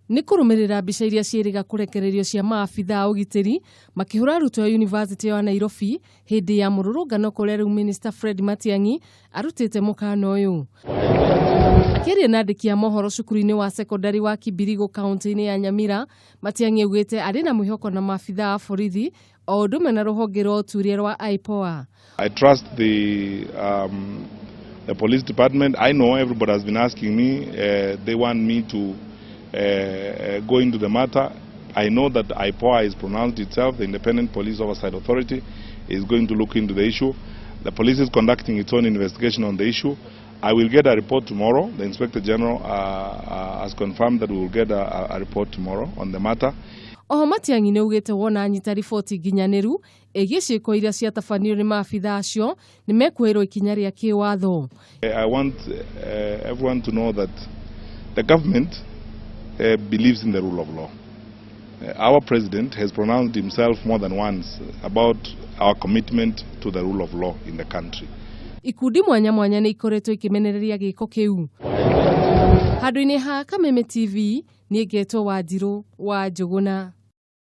Nĩ kũrũmĩrĩra mbica iria ciĩrĩga kũrekererio cia maabitha a ũgitĩri makĩhũra arutwo a Yunivasĩtĩ ya Nairobi hĩndĩ ya mũrũrũngano kũrĩa rĩu Minister Fred Matiang'i arutĩte mũkana ũyũ. Akĩaria na andĩki a mohoro cukuru-inĩ wa sekondari wa Kibirigo kaunti-inĩ ya Nyamira, Matiang'i augĩte arĩ na mwĩhoko na maabitha a borithi o ũndũ ũmwe na rũhonge rwa ũtuĩria rwa IPOA. I trust the police department. I know everybody has been asking me. They want me to go into the matter. I know that IPOA is pronounced itself, the Independent Police Oversight Authority, is going to look into the issue. The police is conducting its own investigation on the issue. I will get a report tomorrow. The Inspector General has confirmed that we will get a report tomorrow on the matter. Oho Matiang'i nĩ augĩte wona anyita riboti nginyanĩru ĩgiĩ ciĩko iria ciatabanio nĩ maabitha acio nĩ mekuoerwo ikinya rĩa kĩwatho. I want everyone to know that the government believes in the rule of law. Our president has pronounced himself more than once about our commitment to the rule of law in the country. Ikundi mwanya mwanya nĩ ikoretwo ikĩmenereria gĩko kĩu. Handũ-inĩ ha Kameme TV, niĩ ngetwo Wanjirũ wa Njũgũna.